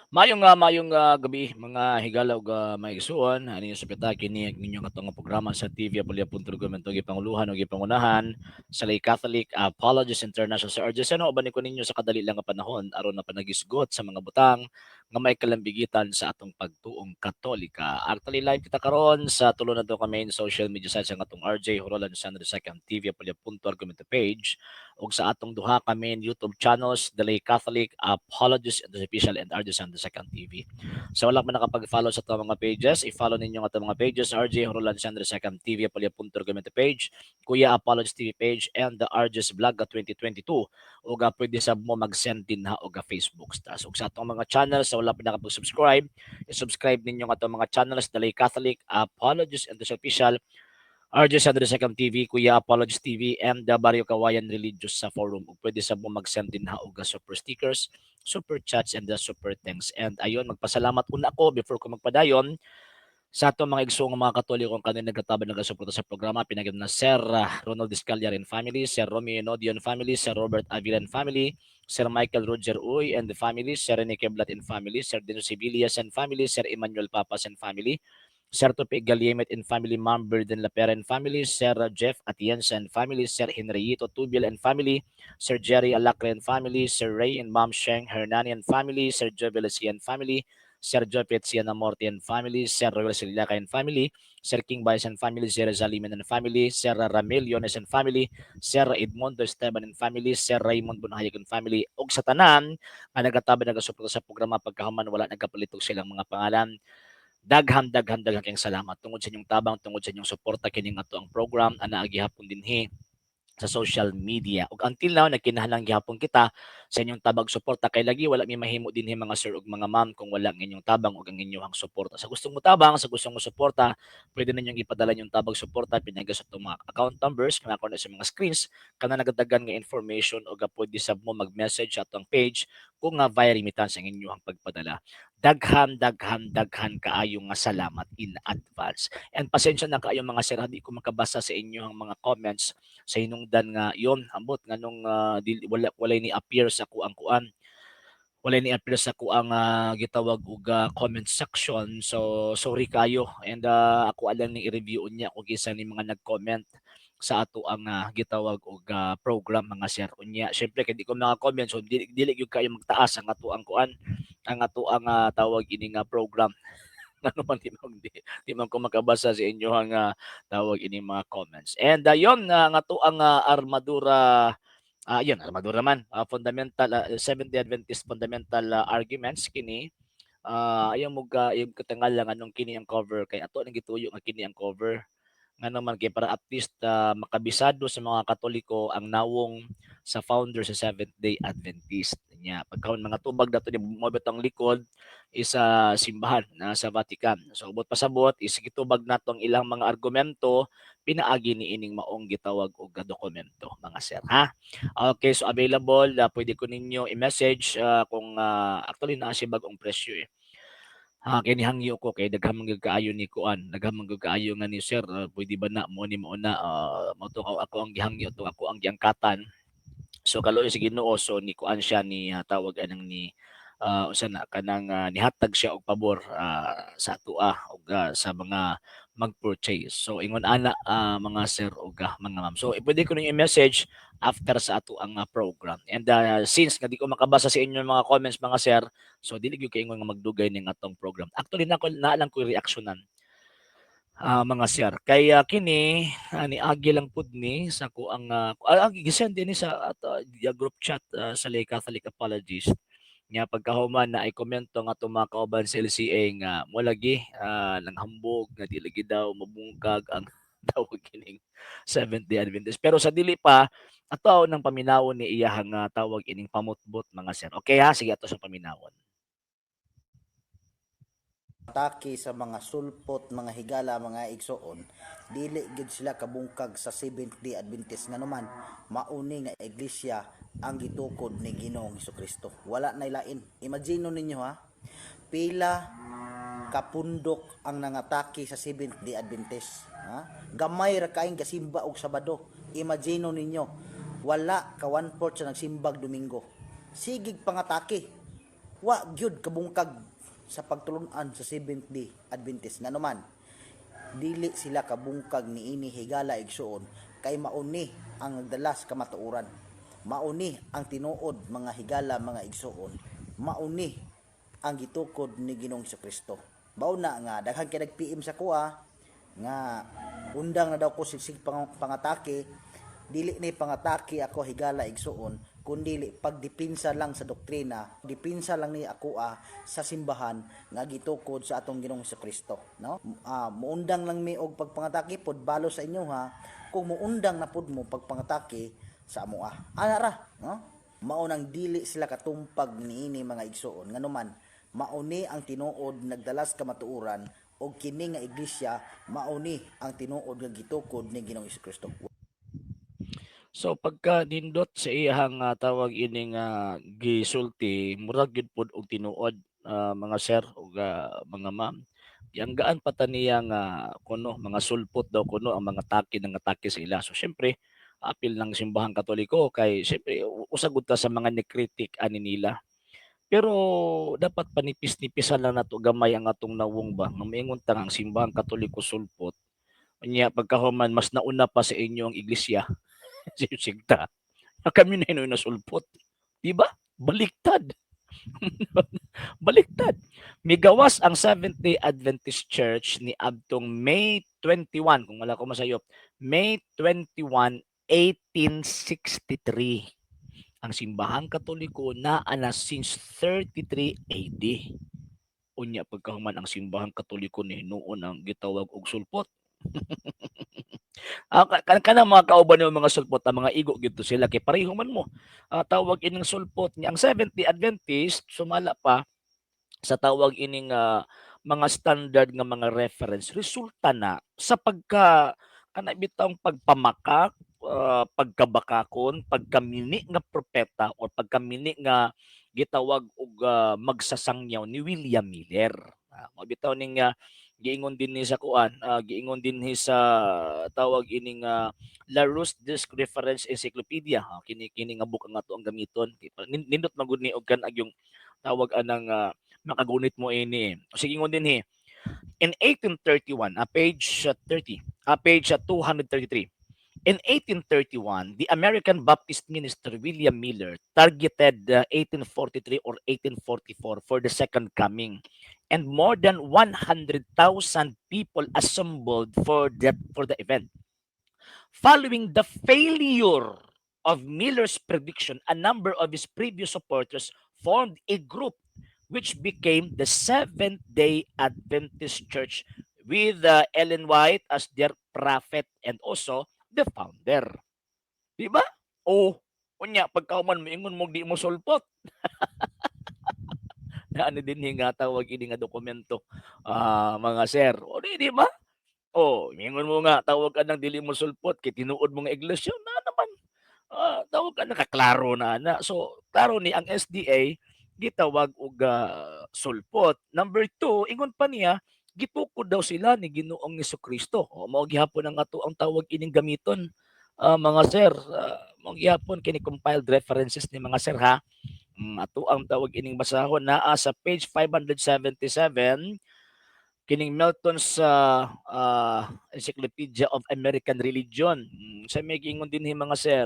Maayong gabi, mga higala ug mga igsuon, ani sa pita kini ang inyong atong programa sa TV Apolya Argumento, gipanguluhan ug gipangunahan sa Lay Catholic Apologists International sa RJ. Uban ko ninyo sa kadali lang nga panahon aron na panagisgot sa mga butang nga may kalambigitan sa atong pagtuong Katolika. Actually, live kita karon sa tulo na to ka main social media sites: ang atong RJ Jorolan Sandro II TV Apolya Argumento page ug sa atong duha ka main YouTube channels, The Lay Catholic Apologists and Official and RJ Sandro II TV. Sa wala pa nakapag-follow sa atong mga pages, i-follow ninyo ang atong mga pages: RJ Jorolan Sandro II TV Apolya Argumento page, Kuya Apologists TV page, and the RJ's Vlog 2022. Ug pwede sab mo mag-send din ha og Facebook stars. Ug sa atong mga channels, sa wala pa nakapag-subscribe, i-subscribe ninyo ang atong mga channels, The Lay Catholic Apologists and Official, RJ Sandro Second TV, Kuya Apologists TV, and the Barrio Kawayan Religious sa forum. Ug pwede sab mo mag-send din ha og super stickers, super chats, and the super thanks. And ayun, magpasalamat una ko before ko magpadayon sa atong mga igsoong mga Katoliko ang kanila nagtatabang, nagasuporta sa programa. Pinagyan na Sir Ronald Escaliar and family, Sir Romeo Nodion family, Sir Robert Avila and family, Sir Michael Roger Uy and the family, Sir Rene Keblat and family, Sir Dino Sibilias and family, Sir Emmanuel Papas and family, Sir Tope Galiemet and family, Ma'am Berden Lapera and family, Sir Jeff Atienza and family, Sir Henriito Tubiel and family, Sir Jerry Alacre and family, Sir Ray and Ma'am Sheng Hernani and family, Sir Joe Valencia and family, Sir Jopet Siana Morte and family, Sir Royal Sililaca and family, Sir King Baez and family, Sir Zaliman and family, Sir Ramil Yones and family, Sir Edmundo Esteban and family, Sir Raymond Bunhayag and family, ug sa tanan nga nagatabang, nagasuporta sa programa pagkahuman wala nagkapalit og silang mga pangalan. Daghan, daghan, daghan kayong salamat tungod sa inyong tabang, tungod sa inyong suporta kining ato ang program ana gihapon dinhi sa social media. Ug until now, nagkinahanglan gihapon kita sa inyong tabang, suporta, kay lagi wala mi mahimo dinhi, mga sir ug mga ma'am, kung wala ang inyong tabang ug ang inyong suporta. Sa gustong motabang, sa gustong mosuporta, pwede ninyong ipadala inyong tabang, suporta pinaagi sa atong mga account numbers nga na sa mga screens kana nagadagan nga information, ug pwede sab mo mag-message sa atong page kung nga via remittance ang inyong pagpadala. Daghan, daghan, daghan kaayo nga salamat in advance. And pasensya na kaayo, mga sir, di ko makabasa sa inyong mga comments sa hinungdan nga yon ambot nganong dili, wala walay ni appear sa kuang kuan, walay ni appear sa kuang gitawag og comment section. So sorry kayo and ako alang ni i-review unya kung kinsa ni mga nag-comment sa ato ang gitawag og program, mga sir. Unya syempre kay di ko mga comment, so dili, dili gyud kayo magtaas ang ato ang kuan, ang ato ang tawag ini nga program, ngano man di man ko makabasa sa inyong tawag ini mga comments. And yon nga ato ang armadura, yun, armadura man, fundamental Seventh-day Adventist fundamental arguments kini. Ayaw mo ga yung katanggal lang anong kini ang cover, kay ato nang gituyo nga kini ang cover, ngano man kay para at least makabisado sa mga Katoliko ang nawong sa founder sa Seventh Day Adventist nya. Pagkaon mga tubag dato ni mobet ang likod is sa simbahan na sa Vatican. So ubot pasabot is gitubag nato ang ilang mga argumento pinaagi ni ining maong gitawag og dokumento, mga sir, ha. Okay, so available, pwede ko ninyo i-message kung actually naa siya bag-ong presyo eh. Ha, kay nihangyo ko kay daghan man gyud kaayo ni kuan, daghan man gyud kaayo nga ni, "Sir, pwede ba na mo ni mao na?" Mao to ako ang gihangyo to, ako ang giangkatan. So kaluoy sa Ginoo, so ni kuan siya, ni tawag anang ni unsa na kanang nihatag siya og pabor sa atoa ug sa mga mag-purchase. So ingon ana, mga sir ug mga ma'am. So pwede ko ninyo i-message after sa ato ang program. And since nga di ko makabasa sa inyong mga comments, mga sir, so dili gyud kaingon nga magdugay ning atong program. Actually, nako naa lang ko'y reaksyonan, mga sir. Kay kini niagi lang pud ni sa kuang gisend din ni sa ato group chat sa Lay Catholic Apologist. Nga pagkahuman na ay komento nga atong mga kauban sa LCA nga mo lagi nanghambog nga dili lagi daw mabungkag ang tawag kining Seventh Day Adventist. Pero sa dili pa ato nang paminawon ni iyahang tawag ining pamutbot, mga sir. Okay ha, sige, ato sa paminawon. Atake sa mga sulpot, mga higala, mga igsoon, dili gid sila kabungkag sa Seventh Day Adventist, nganuman mauni nga iglesia ang gitukod ni Ginoong Hesukristo. Wala nay lain. Imagine ninyo ha, pila kapundok ang nangatake sa Seventh Day Adventist. Ha? Gamay ra kaayong gasimba og Sabado. Imagine ninyo, wala ka one fourth sa nagsimbag Domingo. Sigig pangatake. Wa gyud kabungkag sa pagtulunan sa Seventh Day Adventist, nganuman dili sila kabungkag niini, higala, igsuon, kay mauni ang nagdala sa kamatuoran, mauni ang tinuod, mga higala, mga igsuon, mauni ang gitukod ni Ginoong Kristo. Mao na nga daghan kay nag-PM sa kuha nga undang na daw ko sigsig pangatake. Dili ni pangatake ako, higala, igsuon, kundili pagdipinsa lang sa doktrina, dipinsa lang ni ako sa simbahan nga gitukod sa atong Ginoong Kristo, no? Muundang lang mi og pagpangatake pod, balo sa inyo ha kung muundang na pod mo pagpangatake sa amoa. Ana ra, no? Mao nang dili sila katumpag niini, mga igsuon, nganuman mauni ang tinuod nagdalas kamatuoran og kini nga iglesia mauni ang tinuod nga gitukod ni Ginoong Kristo. So pagka nindot sa iyang tawag ining gisulti, murag gyud pod og tinuod, mga sir ug mga ma'am. Gianggaan pa ta niya nga kuno mga sulpot daw kuno ang mga taki nang atake sa ila. So siyempre apil ng Simbahang Katoliko kay siyempre usa gud ta sa mga ni-critic ani nila. Pero dapat panipis-nipisan lang nato gamay ang atong nawong ba nga moingon ta nga ang Simbahang Katoliko sulpot, unya pagkahuman mas nauna pa sa inyo ang iglesia sigta. Kami na hinuon na sulpot. Di ba? Baliktad. Baliktad. Migawas ang Seventh-day Adventist Church ni adtong May 21, kung wala ko masayop, May 21, 1863. Ang Simbahang Katoliko naa na since 33 AD. Unya pagkahuman ang Simbahang Katoliko ni hinuon ang gitawag og sulpot. Kanang mga kauban nimo mga sulpot, ang mga igo gyud to sila kay pareho man mo. Tawag ining sulpot niya ang Seventh-day Adventist sumala pa sa tawag ining mga standard nga mga reference, resulta na sa pagka kana bitawng pagpamakak, pagkabakakon, pagkamini nga propeta o pagkamini nga gitawag og magsasangyaw ni William Miller. Mao bitaw ning giingon dinhi sa kuan, giingon dinhi sa tawag ining Larousse Disc Reference Encyclopedia. Kini kini nga book ang ato ang gamiton. Nindot man gud ni og kan yung tawag anang makagunit mo ini. Sige, ingon dinhi. In 1831, page 30, page 233. In 1831, the American Baptist minister William Miller targeted 1843 or 1844 for the second coming, and more than 100,000 people assembled for the event. Following the failure of Miller's prediction, a number of his previous supporters formed a group which became the Seventh-day Adventist Church with Ellen White as their prophet and also the founder. Di ba? O, unya pagkahuman moingon mo di mo sulpot. Naa ni dinhi nga tawag ini nga dokumento, mga sir. O di ba? O, ingon mo nga tawag ka ng dili mo sulpot kay tinuod mo nga iglesia na naman. Tawag ka nakaklaro na ana. So, klaro ni ang SDA gitawag og sulpot. Number 2, ingon pa niya gitukod daw sila ni Ginoong Kristo. O mao gihapon ang ato ang tawag ining gamiton, mga sir. Mao gihapon kini compiled references ni mga sir ha. Ato ang tawag ining basahon naa sa page 577 kining Milton's Encyclopedia of American Religion. Sa may giingon dinhi, mga sir,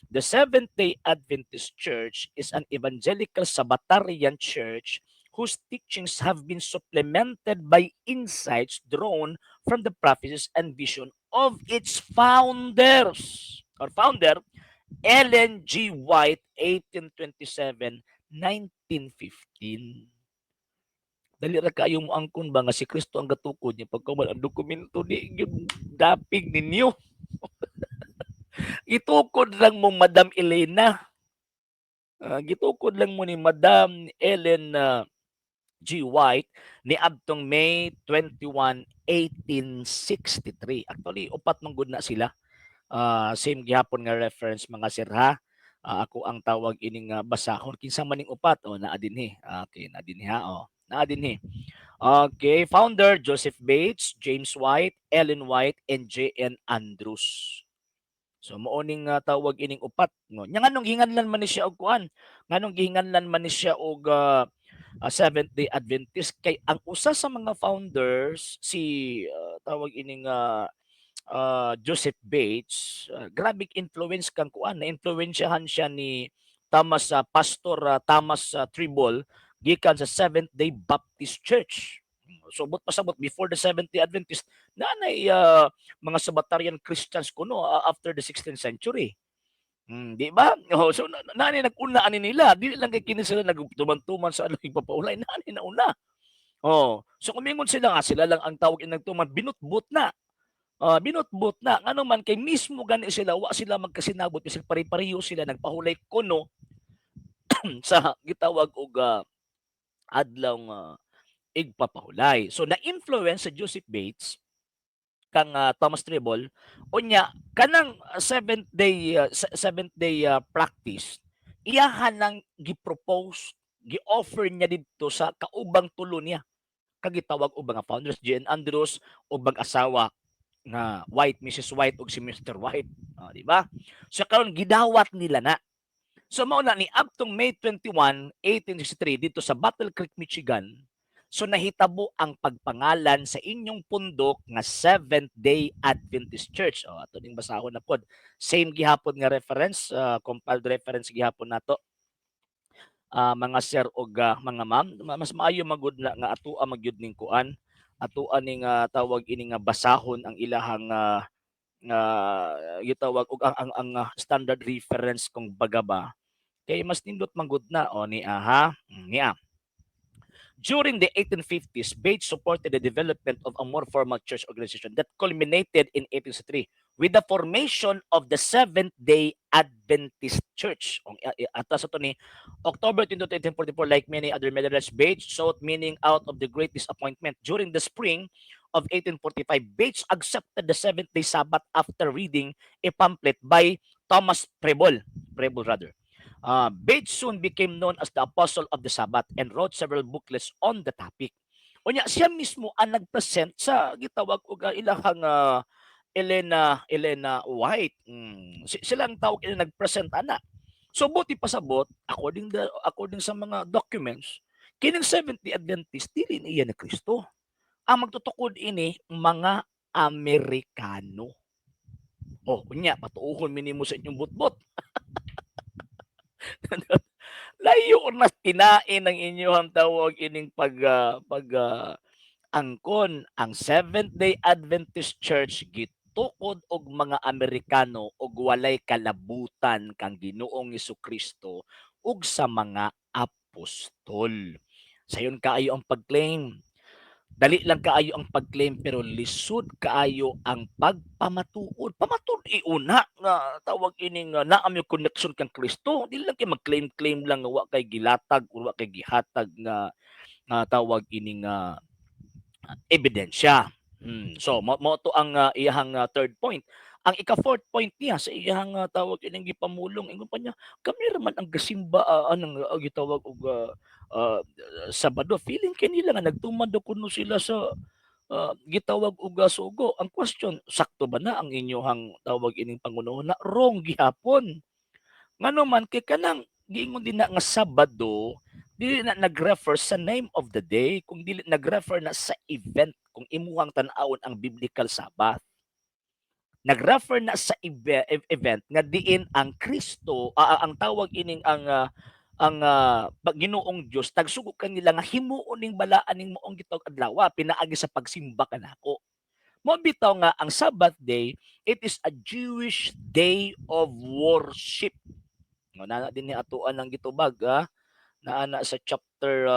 the Seventh-day Adventist Church is an evangelical Sabbatarian church whose teachings have been supplemented by insights drawn from the prophecies and vision of its founders or founder Ellen G. White, 1827 1915. Dali ra kaayo mo angkon ba nga si Kristo ang gatukod niya pagkahuman ang dokumento di gyud dapig ninyo. Gitukod lang mo Madam Elena. Gitukod lang mo ni Madam Ellen G. White niadtong May 21, 1863. Actually, upat man gud na sila. Same gihapon nga reference, mga sir ha. Ako ang tawag ining basahon kinsa man ning upat, o naa dinhi. Okay, naa dinhi ha, oh. Naa dinhi. Okay, founder Joseph Bates, James White, Ellen White, and J.N. Andrews. So mao ning tawag ining upat, no. Nya nganong gihinganlan man ni siya og kuan? Nganong gihinganlan man ni siya og Seventh-day Adventist kay ang usa sa mga founders si tawag ining Joseph Bates, grabeng influence kang kuan, na-influwensyahan siya ni Thomas, Pastor Thomas Tribble gikan sa Seventh-day Baptist Church. So buot pasabot, before the Seventh-day Adventist naa nay mga Sabbatarian Christians kuno after the 16th century. 'Di ba? Oh, so na naa nay nag-una ani nila, dili lang kay kini sila nagtuman-tuman sa adlong igpapahulay, naa nay nauna. Oh, so kung miingon sila nga sila lang ang tawag nagtuman, binutbut na. Binutbut na ngano man kay mismo gani sila wa sila magkasinabot bisag pare-pareho sila nagpahulay kuno sa gitawag og adlaw nga igpapahulay. So na-influence si Joseph Bates kang Thomas Tribble, unya kanang seventh day practice iyahan nang gi-propose, gi-offer niya didto sa kaubang tulo niya kag gitawag og mga founders, J.N. Andrews ug mag-asawa nga White, Mrs. White ug si Mr. White, oh, di ba? So karon gidawat nila na. So mao na ni adtong May 21, 1863 didto sa Battle Creek, Michigan, so nahitabo ang pagpangalan sa inyong pundok nga Seventh-day Adventist Church. Oh, ato ning basahon na pod. Same gihapon nga reference, compiled reference gihapon nato. Mga sir ug mga ma'am, mas maayo magud na nga atoa magyud ning kuan, atoa ning tawag ini nga basahon ang ilahang nga gitawag og ang standard reference kung baga ba kay mas nindot man gud na o ni aha niya. During the 1850s, Bates supported the development of a more formal church organization that culminated in 1863 with the formation of the Seventh-day Adventist Church. Ang atas ato ni October 22, 1844, like many other Mennonites, Bates sought meaning out of the great disappointment. During the spring of 1845, Bates accepted the seventh-day Sabbath after reading a pamphlet by Thomas Preble, Preble rather. Bates soon became known as the Apostle of the Sabbath and wrote several booklets on the topic. Unya siya mismo ang nagpresent sa gitawag og ilahang Elena White. Sila ang tawag ila nagpresent ana. So buot pasabot, according sa mga documents, kining Seventh-day Adventist dili niya ni Kristo. Ang magtutukod ini mga Amerikano. Oh, unya patuohon mi nimo sa inyong butbot. Layo na tinain ang inyong tawag ining pag angkon ang Seventh-day Adventist Church gitukod og mga Amerikano ug walay kalabutan kang Ginoong Kristo ug sa mga apostol. Sayon kaayo ang pag-claim. Dali lang kaayo ang pag-claim pero lisod kaayo ang pagpamatuod. Pamatud iuna nga tawag ining naa may connection kang Kristo. Dili lang kay mag-claim-claim lang nga wa kay gilatag or wa kay gihatag nga tawag ining ebidensya. So mao to ang iyahang third point. Ang ika-fourth point niya sa iyahang tawag ining gipamulong, ingon pa niya, kami ra man ang gasimba anang gitawag og Sabado. Feeling kay nila nga nagtuman daw kuno sila sa gitawag og sugo. Ang question, sakto ba na ang inyohang tawag ining pangunuhon na wrong gihapon? Ngano man kay kanang giingon din na nga Sabado dili na nag-refer sa name of the day kung dili nag-refer na sa event kung imuhang tan-awon ang biblical Sabbath. Nag-refer na sa event nga diin ang Kristo, ang tawag ining ang Ginoong Dios tagsugo kanila nga himuon ning balaan ning maong gitawag adlaw pinaagi sa pagsimba kanako. Mao bitaw nga ang Sabbath day, it is a Jewish day of worship. No, naa din ni atuan ang gitubag naa na sa chapter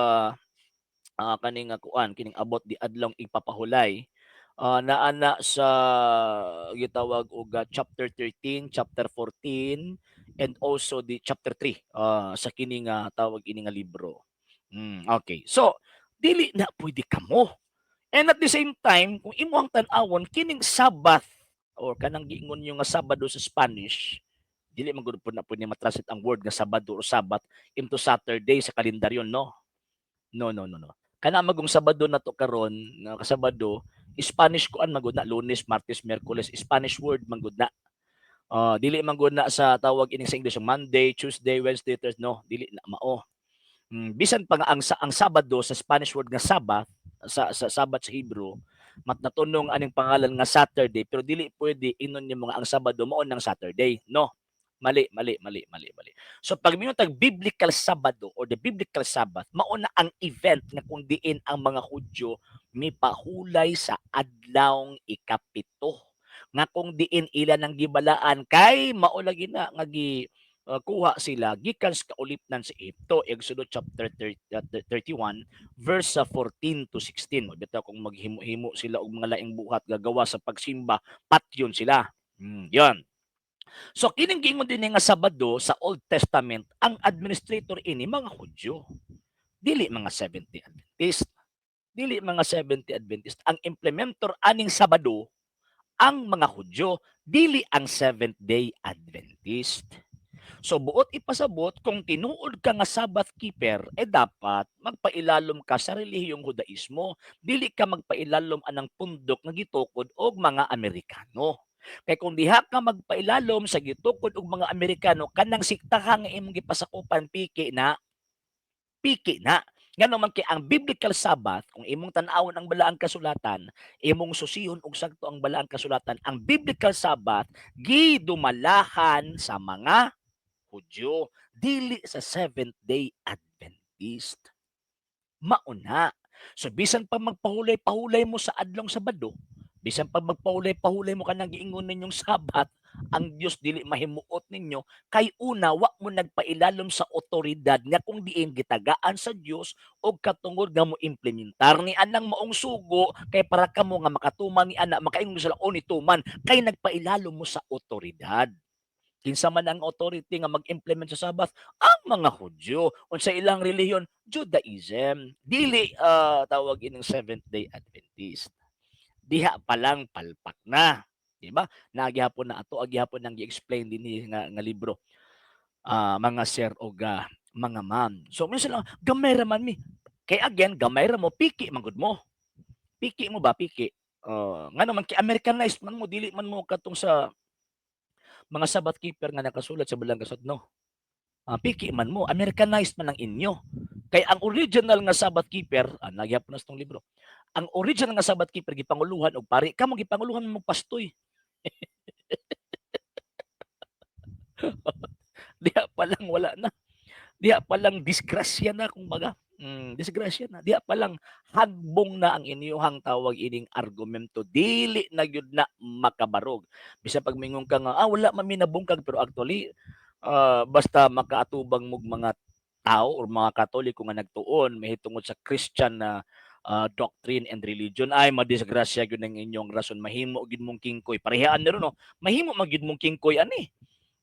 kaning kuan kining about di adlong ipapahulay. Naa na sa gitawag og chapter 13, chapter 14 and also the chapter 3 sa kini nga tawag ini nga libro. Okay. So dili na pwede kamo. And at the same time, kung imo ang tan-awon kining Sabbath or kanang giingon nyo nga Sabado sa Spanish, dili man gud pud na pwede ma-translate ang word nga Sabado or Sabbath into Saturday sa kalendaryo, no. No, no, no, no. Kana magong Sabado na to karon nga Sabado, Spanish kuan man gud na, Lunes, Martes, Miyerkules, Spanish word man gud na. Dili man gud na sa tawag ini sa English Monday, Tuesday, Wednesday, Thursday, no, dili na mao. Bisan pa nga ang Sabado sa Spanish word nga Sabbath, sa Sabbath sa Hebrew, mat natunong aning pangalan nga Saturday, pero dili pwede ingnon nimo nga ang Sabado mao nang Saturday, no. Mali, mali, mali, mali, mali. So pag mingon tag biblical Sabado or the biblical Sabbath, mao na ang event nga kung diin ang mga Hudyo mipahulay sa adlawng ikapito nga kung diin ila nang gibalaan kay mao lagi na nga gi kuha sila gikan sa kaulipnan sa Ehipto, Exodo chapter 30, 31 verse 14 to 16. Mo bitaw kung maghimo-himo sila og mga laing buhat gagawa sa pagsimba, patyon sila. Yon. So kining giingon din nga Sabado sa Old Testament, ang administrator ini mga Hudyo. Dili mga Seventh-day Adventist. Dili mga Seventh-day Adventist. Ang implementor aning Sabado ang mga Hudyo, dili ang Seventh-day Adventist. So buot ipasabot, kung tinuod ka nga Sabbath keeper, eh dapat magpailalom ka sa relihiyong Hudaismo, dili ka magpailalom anang pundok nga gitukod og mga Amerikano. Kay kung diha ka magpailalom sa gitukod og mga Amerikano, kanang sektaha nga imong gipasakupan, piki na. Piki na. Ngano man kay ang biblical Sabbath, kung imong tan-awon ang balaang kasulatan, imong susihon og sakto ang balaang kasulatan, ang biblical Sabbath gidumalahan sa mga Hudyo, dili sa Seventh-day Adventist. Mauna. So bisan pa magpahulay-pahulay mo sa adlong Sabado, bisan pa magpahulay-pahulay mo kanang giingon ninyong Sabat, ang Dios dili mahimuot ninyo kay una, wa mo nagpailalom sa otoridad nga kung diin gitagaan sa Dios og katungod nga mo implementar ni anang maong sugo, kay para kamo nga makatuman ni ana, makaingon sila, "O nituman," kay nagpailalom mo sa otoridad. Kinsa man ang authority nga mag-implement sa Sabbath? Ang mga Hudyo. Unsa ilang relihiyon? Judaism. Dili tawag ining Seventh Day Adventist. Diha pa lang palpak na, di ba? Naa gihapon na ato gihapon nang gi-explain dinhi nga libro. Mga sir og mga ma'am. So minsan lang gamay ra man mi. Kay again, gamay ra mo, piki man gud mo. Piki mo ba, piki? Oh, ngano man kay Americanized man mo, dili man mo katong sa mga Sabbath keeper nga nakasulat sa Balaang Kasulatan, no. Piki man mo, Americanized man ang inyo. Kay ang original nga Sabbath keeper, naa gihapon na sa tong libro. Ang original nga Sabbath keeper gipanguluhan og pari, kamo gipanguluhan mo pastoy. Diha pa lang wala na. Diha pa lang disgrasya na kumbaga. Disgrasya na. Diha pa lang hagbong na ang inyuhang tawag ining argumento. Dili na gyud na makabarog. Bisan pag mingon ka nga, "Ah, wala man mi nabungkag," pero actually, basta makaatubang mog mga tao or mga Katoliko nga nagtuon mahitungod sa Christian na doctrine and religion, ay madisgrasya gyud ang inyong rason. Mahimo gyud mong kingkoy. Parehaan ni ron, no? Mahimo man gyud mong kingkoy ani.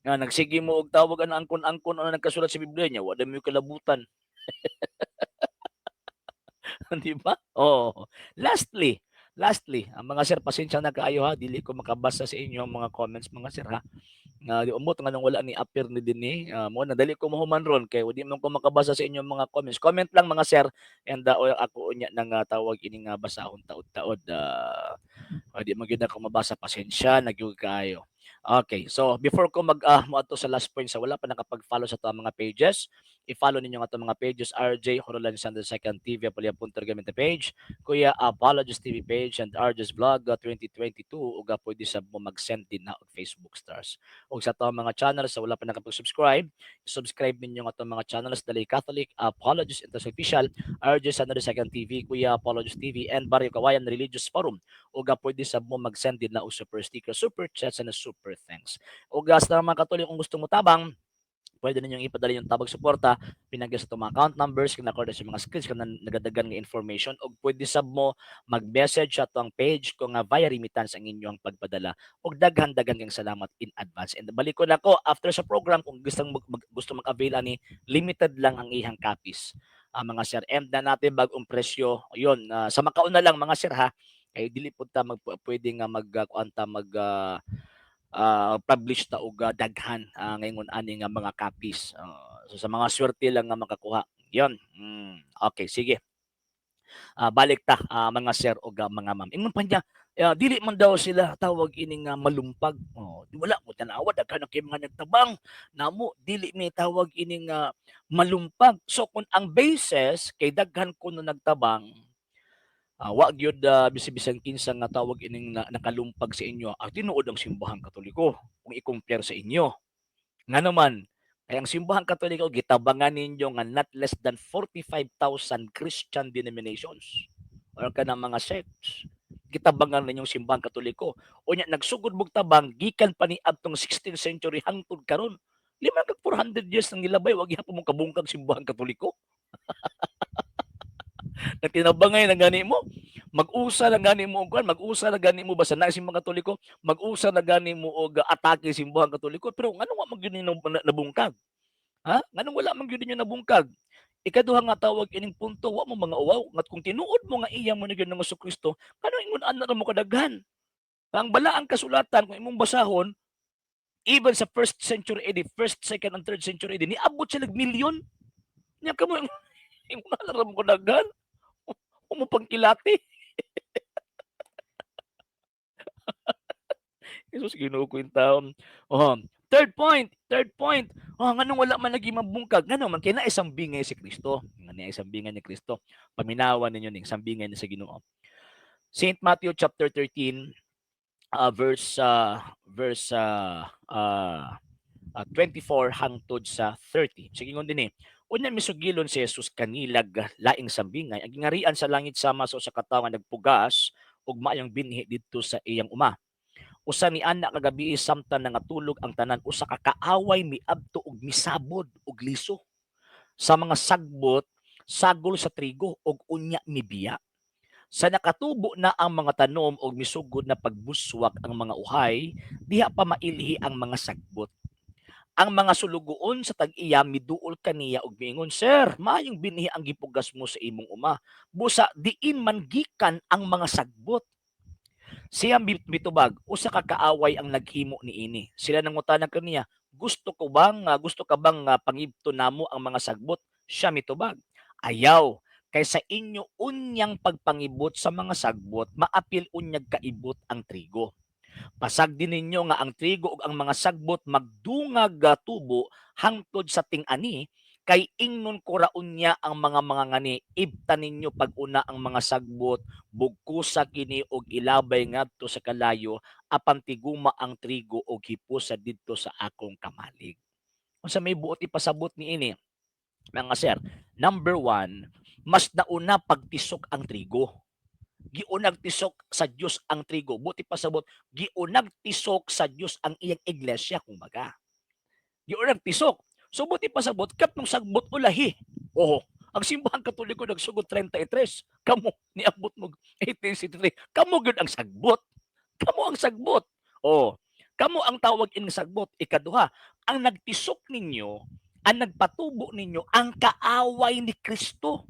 Nga nagsige mo og tawag ana angkon-angkon ana nagkasulat sa Biblia niya, wa mo kalabutan. Di ba? Oo. Lastly, lastly, ang mga sir, pasensya na kaayo ha, dili ko makabasa sa inyo ang mga comments, mga sir, ha. Nga di umot nganong wala ni appear ni dinhi, mo na dali ko mahuman ron kay di man ko makabasa sa inyong mga comments. Comment lang, mga sir, and ako unya nang tawag ini nga basahon taod-taod. Di man gyud ako mabasa, pasensya na gyud kaayo. Okay, so before ko mag moadto sa last point, sa wala pa nakapag-follow sa ato mga pages, i-follow ninyo ang atong mga pages: RJ Horolan the Second TV Apolia Punto page, Kuya Apologist TV page, and RJ's Vlog 2022, ug pwede sab mo mag-send din na og Facebook stars. Ug sa atong mga channels, sa wala pa nakapag-subscribe, subscribe ninyo ang atong mga channels: Dali Catholic Apologist International Official, RJ Sandro Second TV, Kuya Apologist TV, and Barrio Kawayan Religious Forum. Ug pwede sab mo mag-send din na og super sticker, super chats, and super thanks. Ug sa mga Katoliko kung gusto mo tabang, pwede ninyong ipadala yung tabag suporta pinagi sa itong mga account numbers kung nakorda sa mga screens kung nagadagan nga information, og pwede sab mo mag-message sa atong page kung nga via remittance ang inyong pagpadala. Og daghan-daghan kang salamat in advance, and balik ko na ko after sa program kung gusto mag-avail ani. Limited lang ang ihang copies, mga sir, and na natin bagong presyo yon, sa makauna lang, mga sir, ha, kay dili pud ta mag pwede nga mag kuan ta mag publish ta og daghan ngayon ani nga mga copies. So sa mga swerte lang nga makakuha. 'Yon. Okay, sige. Balik ta, mga sir ug mga ma'am. Ingon pa niya, Dili man daw sila tawag ini nga malumpag. Oh, di wala mo tan-awa, daghan na kay mga nagtabang namo, dili mi tawag ini nga malumpag. So kung ang basis kay daghan kuno nagtabang, wa gyud bisan kinsa nga tawag ining na, nakalumpag sa inyo. Ang tinuod, ang Simbahang Katoliko kung i-compare sa inyo. Nga naman, kay ang Simbahang Katoliko gitabangan ninyo nga not less than 45,000 Christian denominations or kanang mga sects. Gitabangan ninyong Simbahang Katoliko. Unya nagsugod mog tabang gikan pa ni adtong 16th century hangtod karon. Lima kag 400 years nang gilabay, wa gihapon mo kabungkag Simbahang Katoliko. Nagtinabangay na gani mo, mag-usa na gani mo og kuan, mag-usa na gani mo basta na Simbahang Katoliko, mag-usa na gani mo og atake Simbahang Katoliko, pero nganong wa man gyud ninyo nabungkag? Ha? Nganong wala man gyud ninyo nabungkag? Ikaduha nga tawag ining punto, wa mo mga uwaw nga kung tinuod mo nga iya mo ni Ginoong Kristo, nganong ingon ana ra mo kadaghan? Ang balaang kasulatan, kung imong basahon, even sa first century AD, first, second, and third century AD, niabot sila milyon. Nya kamo ingon ana ra mo kadaghan. Wa mo pangkilati. Jesus, Ginoo ko taon. Oh, third point, third point. Oh, nganong wala man lagi mabungkag? Ngano man kay naay sambingay si Kristo. Nga naay sambingay ni Kristo. Paminawan ninyo ning sambingay ni sa Ginoo. Saint Matthew chapter 13 verse 24 hangtod sa 30. Sige, ingon din eh. Unya misugilon si Jesus kanilag laing sambingay. Ang gingarian sa langit sama sa usa ka tawo nga nagpugas og maayong binhi didto sa iyang uma. Usa ni ana kagabi, samtang nangatulog ang tanan, usa ka kaaway miadto og misabod og liso sa mga sagbot sagol sa trigo og unya mibiya. Sa nakatubo na ang mga tanom og misugod na pagbuswak ang mga uhay, diha pa mailhi ang mga sagbot. Ang mga sulugoon sa tag-iya miduol kaniya og miingon, "Sir, maayong binhi ang gipugas mo sa imong uma. Busa diin man gikan ang mga sagbot?" Siya mitubag, "Usa ka kaaway ang naghimo niini." Sila nangutana kaniya, "Gusto ka bang pangibto namo ang mga sagbot?" Siya mitubag, "Ayaw, kay sa inyo unyang pagpangibot sa mga sagbot, maapil unyag kaibot ang trigo. Pasagdi ninyo nga ang trigo ug ang mga sagbot magdungag tubo hangtod sa ting-ani, kay ingnon ko ra unya ang mga mangangani, ibta ninyo pag-una ang mga sagbot, bugkusa kini og ilabay ngadto sa kalayo, apan tiguma ang trigo og hipusa didto sa akong kamalig." Unsa may buot ipasabot niini, mga sir? Number one, mas nauna pagtisok ang trigo. Giunag tisok sa Dios ang trigo. Buot ipasabot, giunag tisok sa Dios ang iyang iglesia, kumbaga. Giunag tisok. So buot ipasabot, katong sagbot ulahi. Oho, ang Simbahang Katoliko nagsugod 33. Kamo niabot mo 1863. Kamo gyud ang sagbot. Kamo ang sagbot. Oh, kamo ang tawag ining sagbot. Ikaduha, ang nagtisok ninyo, ang nagpatubo ninyo, ang kaaway ni Kristo.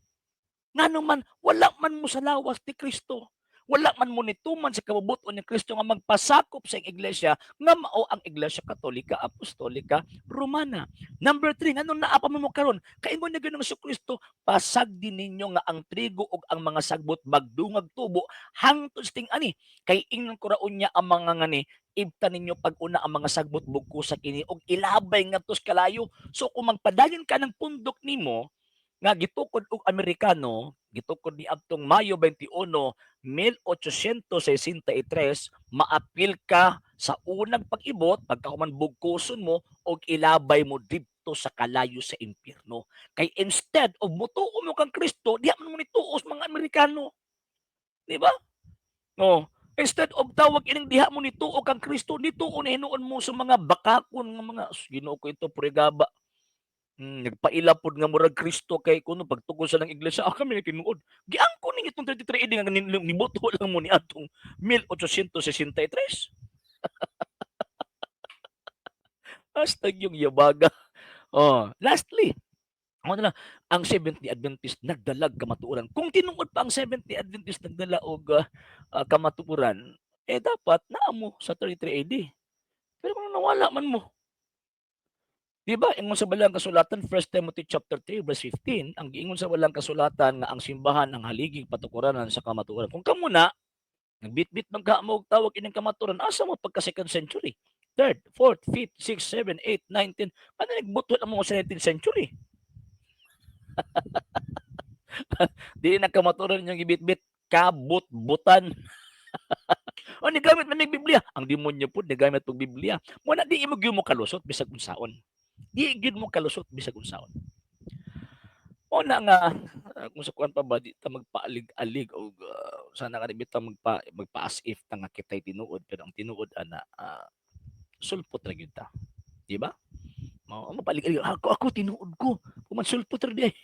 Ngano man wala man mo sa lawas ni Kristo. Wala man mo nituman sa kabubut-on ni Kristo nga magpasakop sa iglesia nga mao ang Iglesia Katolika Apostolika Romana. Number 3, nganong naa pa mo karon? Kaingon ni Ginoong Kristo, pasagdi ninyo nga ang trigo ug ang mga sagbot magdungag tubo hangtod sa ting-ani, kay ingnon ko ra unya ang mga ngani, ibta ninyo pag-una ang mga sagbot, bugkusa kini ug ilabay ngadto sa kalayo. So kung magpadayon ka ng pundok nimo nga gitukod og Amerikano, gitukod ni adtong Mayo 21, 1863, maapil ka sa unang pag-ibot pagkahuman bugkuson mo og ilabay mo didto sa kalayo sa impyerno. Kay instead of mutuo mo kang Kristo, diha man mo nituo sa mga Amerikano. Di ba? No. Instead of tawag ining diha mo nituo kang Kristo, nituo na hinuon mo sa mga bakakon nga mga, Ginoo ko ito purigaba. Nagpaila pod nga murag Kristo kay kuno pagtukod sa ng iglesia, kami na tinuod. Giangko ninyo itong 33 AD nga niboto lang mo ni atong 1863. Hashtag yung yabaga. Oh, lastly, ako na lang, ang Seventh-day Adventist nagdalag kamatuoran. Kung tinuod pa ang Seventh-day Adventist nagdala og kamatuoran, eh dapat naa mo sa 33 AD. Pero kung nawala man mo, di ba? Ingon sa balang kasulatan, 1 Timothy chapter 3 verse 15, ang giingon sa balang kasulatan nga ang simbahan ang haliging patukuranan sa kamatuoran. Kung kamo na Nagbitbit man ka mo og tawag ining kamaturan, asa mo pagka second century? Third, fourth, fifth, sixth, seven, eight, nine, 10. Ano nagbuto ang mga sa 19th century? Di na kamaturan yung gibitbit, kabut-butan. O nigamit man nig Biblia. Ang demonyo pud nigamit og Biblia. Mo na di mo gyud mo kalusot bisag unsaon. Di gyud mo kalusot bisag unsaon. Mo na nga kung sa kuan pa ba, di ta magpaalig-alig og sana ka ta magpa as if ta nga kitay tinuod, pero ang tinuod ana sulpot ra gyud ta. Di ba? Mao mapaalig-alig ako, tinuod ko. Kuman sulpot ra di ay.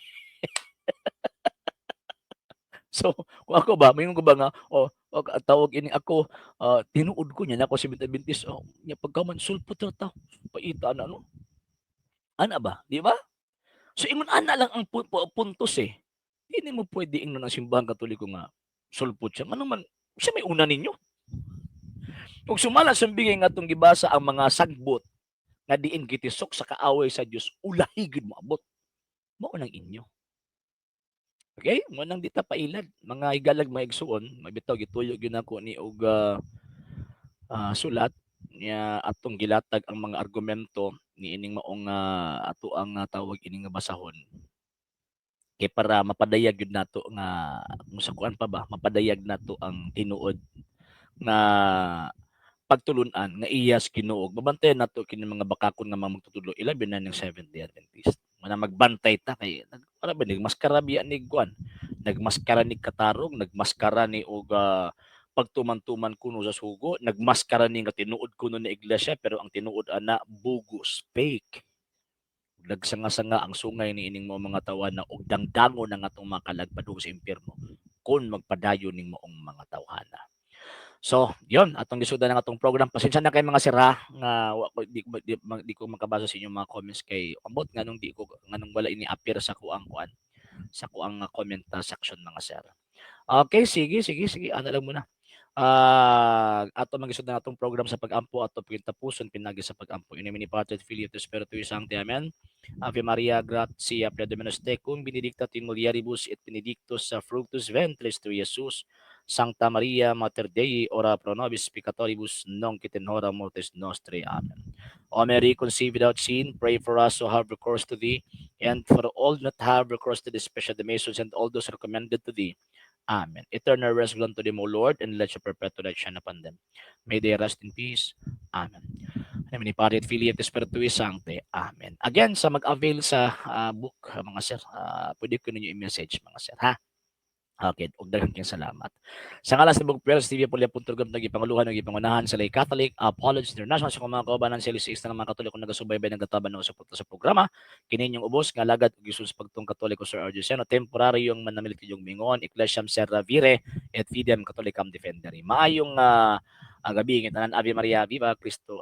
So, kung ako ba, moingon ko ba nga, oh, og tawag ini ako, tinuod ko niya na ako si Adventist, oh, nya pagkaman sulpot ra ta. Paita na, no. Ana ba, di ba? So ingon ana lang ang puntos eh. Di nimo pwede ingnon ang Simbahang Katoliko nga sulpot siya. Ngano man siya may una ninyo. Ug sumala sa bigay nga atong gibasa, ang mga sagbot nga diin gitisok sa kaaway sa Dios, ulahi gyud moabot. Mao nang inyo. Okay? Mo nang di ta pailad. Mga higalag, mga igsuon, mabitaw gituyo gyud nako ni og sulat niya atong gilatag ang mga argumento niining maong ato ang tawag ini nga basahon. Kay para mapadayag gyud nato nga kung sa kuan pa ba, mapadayag nato ang tinuod nga pagtulun-an nga iya sa Ginoo. Mabantayan nato kini mga bakakon nga mga magtutudlo, ilabi na ning Seventh-day Adventist. Mana magbantay ta kay para ba nagmaskara biya ni kuan, nagmaskara ni katarong, nagmaskara ni og pagtuman-tuman kuno sa sugo, nagmaskara ni nga tinuod kuno ni iglesia, pero ang tinuod ana bogus, fake. Nagsanga-sanga ang sungay ni ining mga tawana og dangdangon ang atong mga kalag padung sa impyerno kung magpadayon ning maong mga tawhana. So, yon atong gisudan ang atong program. Pasensya na kay mga sira nga wa ko di ko makabasa sa inyong mga comments kay ambot nganong di ko nganong wala ini appear sa kuang kuan sa kuang comment section, mga sir. Okay, sige, sige, sige. Ano lang muna. Ato magisudan atong program sa pag-ampo ato pagtapuson pinagi sa pag-ampo. In nomine Patris et Filii et Spiritus Sancti. Amen. Ave Maria, gratia plena Dominus tecum, benedicta tu in mulieribus et benedictus fructus ventris tui, Jesus. Sancta Maria, Mater Dei, ora pro nobis peccatoribus, nunc et in hora mortis nostrae. Amen. O Mary, conceived without sin, pray for us who have recourse to thee, and for all not have recourse to thee, especially the Masons and all those recommended to thee. Amen. Eternal rest grant to them, O Lord, and let your perpetual light shine upon them. May they rest in peace. Amen. In nomine Patris et Filii et Spiritus Sancti. Amen. Again, sa mag-avail sa book, mga sir, pwede ko ninyo i-message, mga sir, ha? Okay, ug daghang kayong salamat. Sa ngalan sa Bug Prayers TV Pulya Punturgam nagipanguluhan ug gipangunahan sa Lay Catholic Apologists International, sa mga kaubanan sa LCS ng mga Katoliko nagasubaybay, nagataban o suporta sa programa, kini inyong ubos nga alagad ug gisul sa pagtuong Katoliko, Sir RJ Seno, temporaryong manamilit yung mingon, Ecclesiam Servire et Fidem Catholicam Defendere. Maayong gabi tanan. Ave Maria, Viva Cristo.